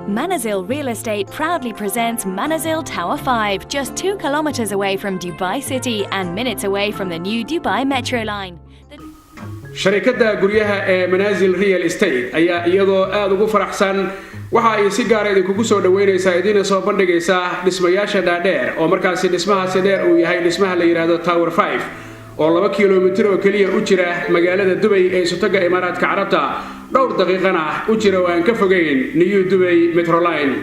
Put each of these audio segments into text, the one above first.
Manazil Real Estate proudly presents Manazil Tower 5, just 2 kilometers away from Dubai City and minutes away from the new Dubai Metro line. Sharikadda guryaha ee Manaasil Real Estate ayaa iyadoo aada ugu faraxsan waxa ay si gaara idinkugu soo dhaweynaysaa, idiina soo bandhigaysaa dhismayaasha dhaadheer, oo markaasi dhismahaasi dheer uu yahay dhismaha la yidhaahdo Tower 5, oo 2 kilomitir oo keliya u jira magaalada Dubay ee Isutaga Imaaraadka Carabta, dhowr daqiiqana u jira oo aan ka fogeyn New Dubai Metro Line.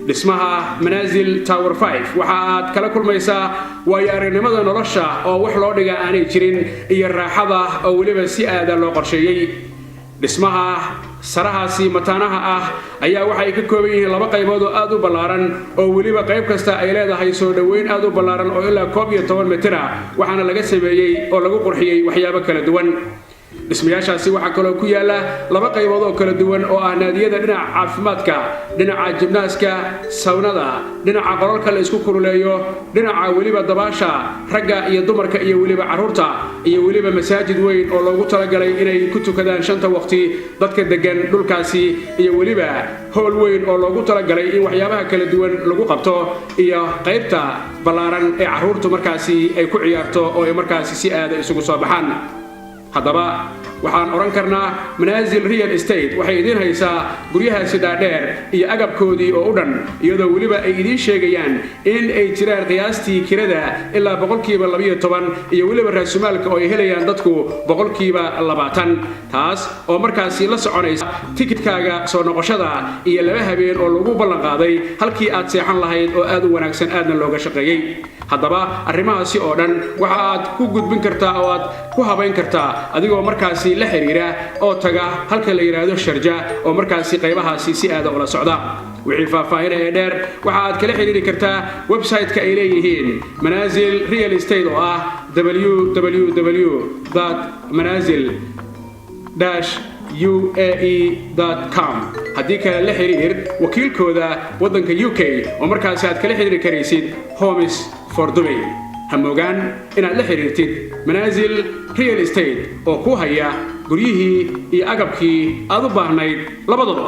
Dhismaha Manaasil Tower 5 waxa aad kala kulmaysaa waayo aragnimada nolosha oo wax loo dhiga aanay jirin, iyo raaxada oo weliba si aada loo qorsheeyey. Dhismaha sarahaasi mataanaha ah ayaa waxay ka kooban yihiin laba qaybood oo aad u ballaaran, oo weliba qayb kasta ay leedahay soo dhoweyn aad u ballaaran oo ilaa 11 mitir ah, waxaana laga sameeyey oo lagu qurxiyey waxyaabo kala duwan. Dhismayaashaasi waxaa kaloo ku yaala laba qaybood oo kala duwan oo ah naadiyada dhinaca caafimaadka, dhinaca jimnaaska, sawnada, dhinaca qolalka la isku kululeeyo, dhinaca weliba dabaasha ragga iyo dumarka iyo weliba carruurta, iyo weliba masaajid weyn oo loogu talagalay inay ku tukadaan shanta waqti dadka degan dhulkaasi, iyo weliba hool weyn oo loogu talagalay in waxyaabaha kala duwan lagu qabto, iyo qaybta ballaaran ee carruurtu markaasi ay ku ciyaarto oo ay markaasi si aada isugu soo baxaan. Haddaba waxaan odhan karnaa Manaasil Real Estate waxay idiin haysaa guryahaasi dhaadheer iyo agabkoodii oo u dhan, iyadoo weliba ay idiin sheegayaan in ay jiraan qiyaastii kirada ilaa 12% iyo weliba raasumaalka oo ay helayaan dadku 20%, taas oo markaasi la soconaysa tikidkaaga soo noqoshada iyo 2 habeen oo lagu ballan qaaday halkii aad seexan lahayd oo aad u wanaagsan, aadna looga shaqeeyey. Haddaba arrimahaasi oo dhan waxa aad ku gudbin kartaa oo aad ku habayn kartaa adigoo markaasi la xiriira oo taga halka la yidhaahdo Sharja, oo markaasi qaybahaasi si aada ula socda. Wixii faahfaahina ee dheer waxa aad kala xiriiri kartaa website-ka ay leeyihiin Manaasil Real Estate oo ah www manazil-uae.com. Haddii kale la xiriir wakiilkooda waddanka UK, oo markaasi aad kala xiriiri karaysid Homes for Dubai. Ha moogaan inaad la xiriirtid Manaasil Real Estate oo ku haya guryihii iyo agabkii aad u baahnayd labadaba.